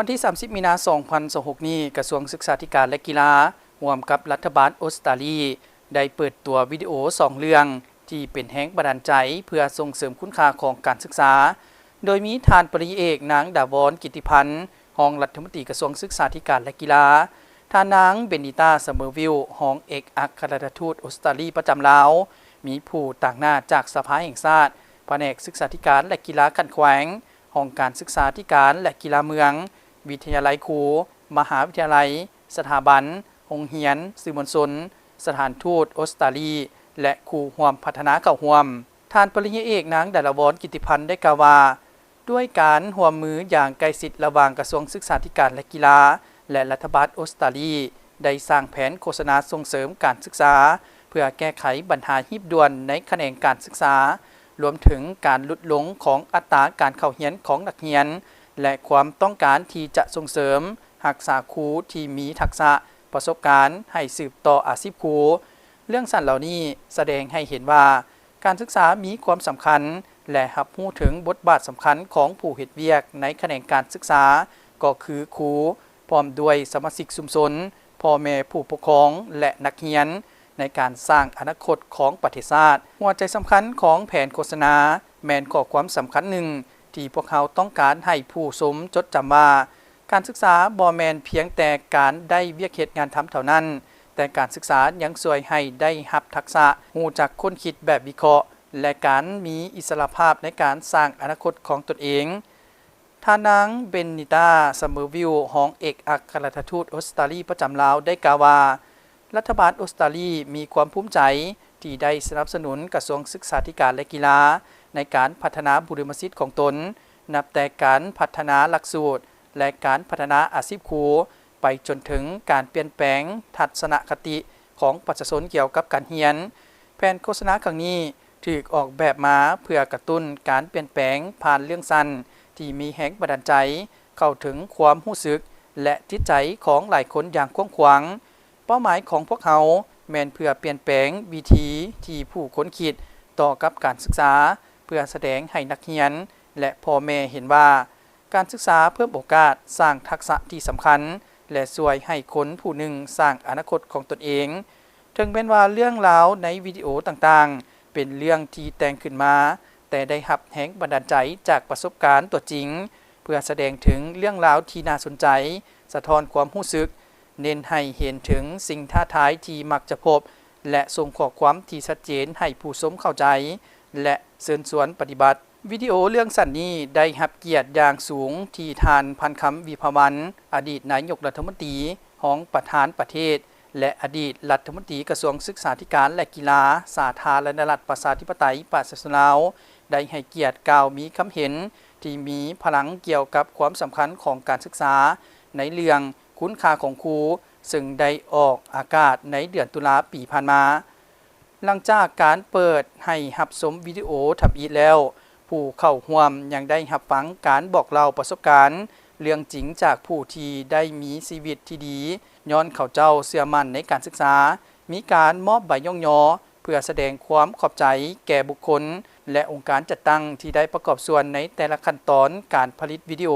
ວັນທີສາມສິບ ມີນາ ສອງພັນຊາວຫົກນີ້, ກະຊວງສຶກສາທິການ ແລະ ກິລາ ຮ່ວມກັບລັດຖະບານອົດສະຕາລີ ໄດ້ເປີດຕົວວິດີໂອສອງເລື່ອງ ທີ່ເປັນແຮງບັນດານໃຈເພື່ອສົ່ງເສີມຄຸນຄ່າຂອງການສຶກສາ, ໂດຍມີທ່ານປະລິນຍາເອກ ນາງ ດາວອນ ກິດຕິພັນ ຮອງລັດຖະມົນຕີກະຊວງສຶກສາທິການ ແລະ ກິລາ, ທ່ານນາງ ເບນນິຕາ ຊາເມີວິລ ຮອງເອກອັກຄະລັດຖະທູດອົດສະຕາລີປະຈຳລາວ, ມີຜູ້ຕາງໜ້າຈາກສະພາແຫ່ງຊາດ, ພະແນກສຶກສາທິການ ແລະ ກິລາຂັ້ນແຂວງ, ຫ້ອງການສຶກສາທິການ ແລະ ກິລາເມືອງ, ວິທະຍາໄລຄູ, ມະຫາວິທະຍາໄລ, ສະຖາບັນ, ໂຮງຮຽນ, ສື່ມວນຊົນ, ສະຖານທູດອົດສະຕາລີ ແລະ ຄູ່ຮ່ວມພັດທະນາເຂົ້າຮ່ວມ. ທ່ານປະລິນຍາເອກ ນາງ ດາລະວອນ ກິດຕິພັນ ໄດ້ກ່າວວ່າ, ດ້ວຍການຮ່ວມມືຢ່າງໃກ້ຊິດລະຫວ່າງກະຊວງສຶກສາທິການ ແລະ ກິລາ ແລະ ລັດຖະບານອົດສະຕາລີ ໄດ້ສ້າງແຜນໂຄສະນາສົ່ງເສີມການສຶກສາ ເພື່ອແກ້ໄຂບັນຫາຮີບດ່ວນໃນຂະແໜງການສຶກສາ, ລວມເຖິງການຫຼຸດລົງຂອງອັດຕາການເຂົ້າຮຽນຂອງນັກຮຽນ ແລະ ຄວາມຕ້ອງການທີ່ຈະສົ່ງເສີມຮັກສາຄູທີ່ມີທັກສະ, ປະສົບການໃຫ້ສືບຕໍ່ອາຊີບຄູ. ເລື່ອງສັ້ນເຫຼົ່ານີ້ສະແດງໃຫ້ເຫັນວ່າ ການສຶກສາມີຄວາມສຳຄັນ ແລະ ຮັບຮູ້ເຖິງບົດບາດສຳຄັນຂອງຜູ້ເຮັດວຽກໃນຂະແໜງການສຶກສາ ກໍຄືຄູ, ພ້ອມດ້ວຍສະມາຊິກຊຸມຊົນ, ພໍ່ແມ່ຜູ້ປົກຄອງ ແລະ ນັກຮຽນ ໃນການສ້າງອະນາຄົດຂອງປະເທດຊາດ. ຫົວໃຈສຳຄັນຂອງແຜນໂຄສະນາ ແມ່ນຂໍ້ຄວາມສຳຄັນໜຶ່ງທີ່ພວກເຮົາຕ້ອງການໃຫ້ຜູ້ຊົມຈົດຈຳວ່າ, ການສຶກສາບໍ່ແມ່ນພຽງແຕ່ການໄດ້ວຽກເຮັດງານທຳເທົ່ານັ້ນ, ແຕ່ການສຶກສາຍັງຊ່ວຍໃຫ້ໄດ້ຮັບທັກສະ, ຮູ້ຈັກຄົ້ນຄິດແບບວິເຄາະ ແລະ ການມີອິດສະຫຼະພາບໃນການສ້າງອະນາຄົດຂອງຕົນເອງ. ທ່ານນາງ ເບນນິຕາ ຊາເມີວິລ ຮອງເອກອັກຄະລັດຖະທູດອົດສະຕາລີປະຈຳລາວ ໄດ້ກ່າວວ່າ, ລັດຖະບານອົດສະຕາລີມີຄວາມພູມໃຈທີ່ໄດ້ສະໜັບສະໜູນກະຊວງສຶກສາທິການ ແລະ ກິລາ ໃນການພັດທະນາບຸລິມະສິດຂອງຕົນ, ນັບແຕ່ການພັດທະນາຫຼັກສູດ ແລະ ການພັດທະນາອາຊີບຄູ, ໄປຈົນເຖິງການປ່ຽນແປງທັດສະນະຄະຕິຂອງປະຊາຊົນກ່ຽວກັບການຮຽນ. ແຜນໂຄສະນາຄັ້ງນີ້ ຖືກອອກແບບມາເພື່ອກະຕຸ້ນການປ່ຽນແປງຜ່ານເລື່ອງສັ້ນທີ່ມີແຮງບັນດານໃຈເຂົ້າເຖິງຄວາມຮູ້ສຶກ ແລະ ຈິດໃຈຂອງຫຼາຍຄົນຢ່າງກວ້າງຂວາງ. ເປົ້າໝາຍຂອງພວກເຮົາແມ່ນເພື່ອປ່ຽນແປງວິທີທີ່ຜູ້ຄົນຄິດຕໍ່ກັບການສຶກສາ, ເພື່ອສະແດງໃຫ້ນັກຮຽນ ແລະ ພໍ່ແມ່ເຫັນວ່າ ການສຶກສາເພີ່ມໂອກາດ, ສ້າງທັກສະທີ່ສຳຄັນ ແລະ ຊ່ວຍໃຫ້ຄົນຜູ້ໜຶ່ງສ້າງອະນາຄົດຂອງຕົນເອງ. ເຖິງແມ່ນວ່າເລື່ອງລາວໃນວິດີໂອຕ່າງໆ ເປັນເລື່ອງທີ່ແຕ່ງຂຶ້ນມາ, ແຕ່ໄດ້ຮັບແຮງບັນດານໃຈຈາກປະສົບການຕົວຈິງ ເພື່ອສະແດງເຖິງເລື່ອງລາວທີ່ໜ້າສົນໃຈ, ສະທ້ອນຄວາມຮູ້ສຶກ, ເນັ້ນໃຫ້ເຫັນເຖິງສິ່ງທ້າທາຍທີ່ມັກຈະພົບ ແລະ ສົ່ງຂໍ້ຄວາມທີ່ຊັດເຈນໃຫ້ຜູ້ຊົມເຂົ້າໃຈ ແລະ ເຊີນຊວນປະຕິບັດ. ວິດີໂອເລື່ອງສັ້ນນີ້ໄດ້ຮັບກຽດຢ່າງສູງທີ່ທ່ານ ພັນຄຳ ວິພາວັນ ອະດີດນາຍົກລັດຖະມົນຕີ, ຮອງປະທານປະເທດ ແລະ ອະດີດລັດຖະມົນຕີກະຊວງສຶກສາທິການ ແລະ ກິລາ ສາທາລະນະລັດ ປະຊາທິປະໄຕ ປະຊາຊົນລາວ ໄດ້ໃຫ້ກຽດກ່າວມີຄຳເຫັນທີ່ມີພະລັງກ່ຽວກັບຄວາມສຳຄັນຂອງການສຶກສາ ໃນເລື່ອງຄຸນຄ່າຂອງຄູ, ເຊິ່ງໄດ້ອອກອາກາດໃນເດືອນຕຸລາປີຜ່ານມາ. ຫຼັງຈາກການເປີດໃຫ້ຮັບຊົມວິດີໂອທຳອິດແລ້ວ, ຜູ້ເຂົ້າຮ່ວມຍັງໄດ້ຮັບຟັງການບອກເລົ່າປະສົບການເລື່ອງຈິງຈາກຜູ້ທີ່ໄດ້ມີຊີວິດທີ່ດີ ຍ້ອນເຂົາເຈົ້າເຊື່ອໝັ້ນໃນການສຶກສາ, ມີການມອບໃບຍ້ອງຍໍເພື່ອສະແດງຄວາມຂອບໃຈແກ່ບຸກຄົນ ແລະ ອົງການຈັດຕັ້ງທີ່ໄດ້ປະກອບສ່ວນໃນແຕ່ລະຂັ້ນຕອນການຜະລິດວິດີໂອ.